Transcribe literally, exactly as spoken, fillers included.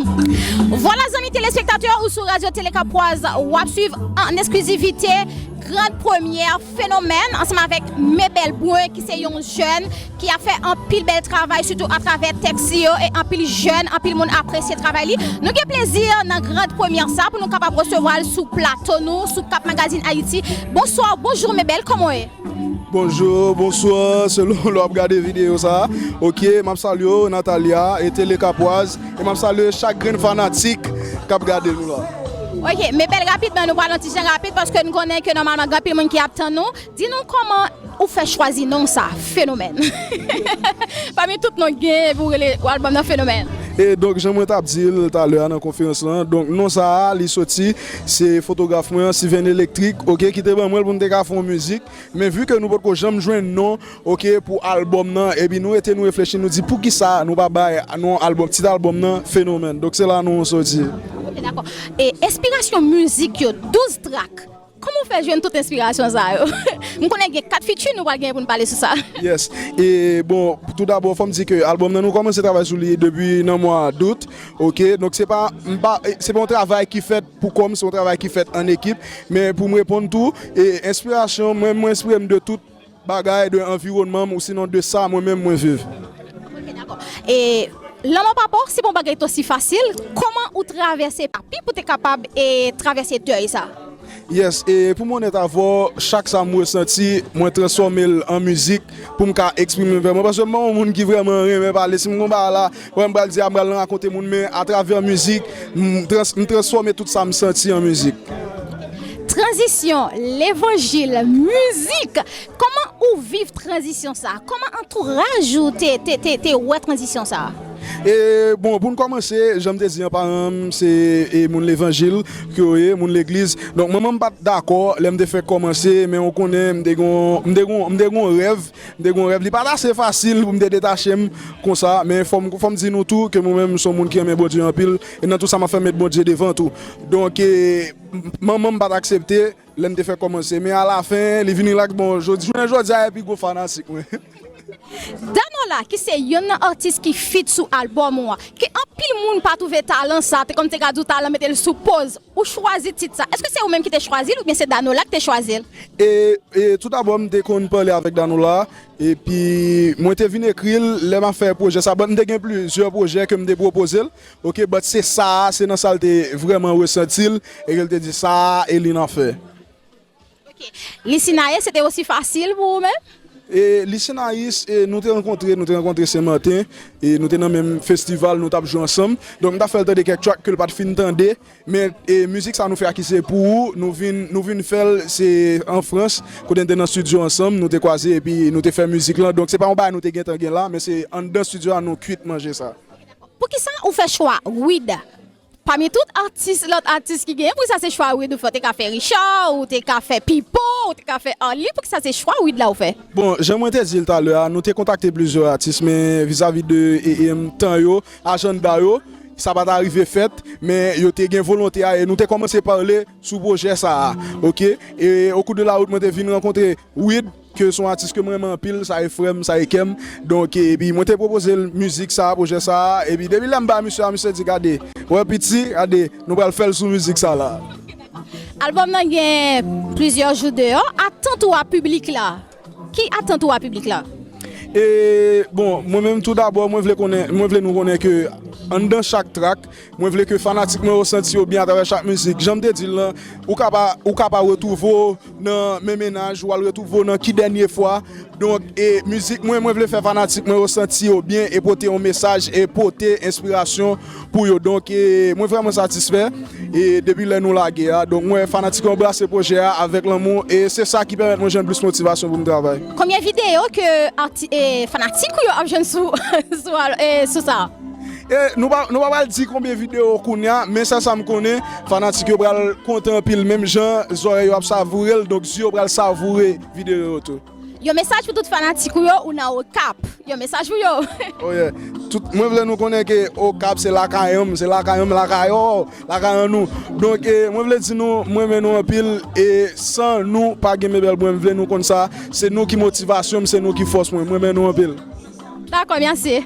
Vwala, zanmi telespektatè, ou sou Radyo Tele Kapwaz, w ap swiv an eksklizivite Grand Premyè Fenomèn ansanm avèk Mebel Brun, ki se yon jèn ki ap fè anpil bèl travay, sitou atravè tèks li yo, e anpil jèn, anpil moun apresye travay li. Nou gen plezi nan Grand Premyè sa pou nou kapab resevwa l sou plato nou, sou Cap Magazine Haïti. Bonswa, bonjou Mebel, kòman w ye? Bonjou, bonswa, selon lè w ap gade videyo sa a. Ok, m ap salye w, Natalia, e Tele Kapwaz, e m ap salye chak grenn fanatik k ap gade nou la. Ok, Mebel, rapidman, nou pral yon ti jan rapid, paske nou konnen ke nòmalman gen anpil moun ki ap tann nou. Di nou kòman ou fè chwazi non sa, Fenomèn. Pami tout non k gen, epi w rele albòm nan Fenomèn. E donk, jan mwen t ap di l talè a nan konferans lan, donk non sa a, li soti, se fotograf mwen an, Siven Elektrik, ok, ki te ban mwen l pou m te ka fè yon mizik. Men vi ke nou potko janm jwenn non, ok, pou albòm nan, epi nou rete nou reflechi, nou di poukisa nou pa bay non albòm, tit albòm nan Fenomèn. Donk se la non an soti. Ok, dakò. E enspirasyon mizik yo, douz trak, kòman w fè jwenn tout enspirasyon sa yo? M konnen gen kat featuring nou pral genyen pou n pale sou sa. Yes. E bon, tou dabò, fò m di ke albòm nan, nou kòmanse travay sou li depi nan mwa dout. Ok, donk se pa, m pa, se pa yon travay ki fèt pou kò m, se yon travay ki fèt an ekip. Men pou m reponn tou, e enspirasyon, mwen, mwen enspire m de tout bagay, de anviwònman m, ou sinon de sa mwen menm mwen viv. Ok, dakò. E lanmò pa pa w, se pa yon bagay ki t osi fasil. Kòman ou travèse papi pou te kapab e travèse dèy sa? Yes, e pou m onèt avè w, chak sa m resanti, mwen transfòme l an mizik pou m ka eksprime m vrèman. Paske m pa yon moun ki vrèman renmen pale. Si m gon bagay la, wè, m pral di a, m pral rakonte moun, men atravè mizik, m trans-, m transfòme tout sa m santi an mizik. Tranzisyon, levanjil, mizik. Kòman ou viv tranzisyon sa? Kòman antouraj ou te, te, te, te wè tranzisyon sa? E bon, pou n kòmanse, jan m te di an, paran m se, e, moun levanjil ke yo ye, moun legliz. Donk, manman m pa t dakò lè m te fèk kòmanse, men ou konnen, m te gon, m te gon, m te gon rèv, m te gon rèv. Li pa t ase fasil pou m te detache m konsa, men fò m, fò m di nou tou ke mwen menm, m se yon moun ki renmen Bondye anpil, e nan tout sa m ap fè, m met Bondye devan tou. Donk, e, m-, manman m pa t aksepte, lè m te fèk kòmanse. Men alafen, li vin rilaks. Bon, jodi, jounen jodi a, e pi gwo fanatik mwen. Danola, ki se yonn nan atis ki feat sou albòm ou an, ke anpil moun pa twouve talan sa, te kòm te ka di w talan mete l sou poz. Ou chwazi tit sa. Èske se ou menm ki te chwazi l oubyen se Danola ki te chwazi l? E, e tou dabò, m te konn pale avèk Danola, epi mwen te vin ekri l lè m ap fè pwojè sa. But m te gen plizyè pwojè ke m te pwopoze l. Ok, but se sa a, se nan sa l te vrèman resanti l, e ke l te di sa a, e li nan fè. Ok. Lisinaye, se te osi fasil pou ou menm? E Lisinaye, e nou te rankontre, nou te rankontre Senmaten, e nou te nan menm festival, nou t ap jwe ansanm. Donk, m t ap fè l tande kèk track ke l pa t fin tande, men, e mizik sa nou fè a ki se Pou Ou, nou vin, nou vin fè l, se an Frans, kote n te nan estidyo ansanm, nou te kwaze, epi nou te fè mizik lan. Donk, se pa yon bagay nou te gentan gen la, men se anndan estidyo a nou kwit manje sa. Poukisa ou fè chwa Wid? Pami tout atis, lòt atis ki genyen, poukisa se chwa Wid ou fè? Ou te ka fè Richard, ou te ka fè Pipo, ou te ka fè Arly, poukisa se chwa Wid la ou fè? Bon, jan mwen te di l talè a, nou te kontakte plizyè atis, men vizavi de, e, e, tan yo, ajanda yo, sa pa t arive fèt, men yo te gen volonte a, e nou te kòmanse pale sou pwojè sa a, ok? E o kou de la wout, mwen te vin rankontre Wid, ke se yon atis ke m renmen anpil, sa e frè m, sa e kè m. Donk, epi mwen te pwopoze l mizik sa, pwojè sa, epi depi lè m ba misye a, misye di, "Gade, wè piti, gade, nou pral fè l sou mizik sa la." Albòm nan gen plizyè jou deyò. Atant ou a piblik la? Ki atant ou a piblik la? E, bon, mwen menm tou dabò, mwen vle konnen, mwen vle nou konnen ke anndan chak track, mwen vle ke fanatik mwen yo santi yo byen atravè chak mizik. Jan m te di l lan, ou ka pa, ou ka pa retwouve w nan men mennaj, ou al retwouve w nan ki dènye fwa. Donk, e mizik mwen, mwen vle fè fanatik mwen yo santi yo byen e pote yon mesaj e pote enspirasyon pou yo. Donk, e mwen vrèman satisfè, e depi lè nou lage a. Donk, mwen fanatik yo anbrase pwojè a avèk lanmou, e se sa ki pèmèt mwen jwenn plis motivasyon pou m travay. Konbyen videyo ke arti-, e fanatik ou yo ap jwenn sou, sou, al-, e sou sa? E nou pa, nou pa pral di konbyen videyo kounye a, men sèl sa m konnen, fanatik yo pral kontan anpil, menm jan zòrèy yo ap savoure l, donk zye yo pral savoure videyo yo tou. Yon mesaj pou tout fanatik ou yo, ou nan Okap. Yon mesaj pou yo. Oh yeah. Tout, mwen vle nou konnen ke Okap se lakay an m, se lakay an m, lakay ou, lakay an nou. Donk, e, mwen vle di nou, mwen renmen nou anpil, e san nou, pa gen Mebel Brun, mwen vle nou konn sa, se nou ki motivasyon m, se nou ki fòs mwen, mwen renmen nou anpil. Dakò, mèsi.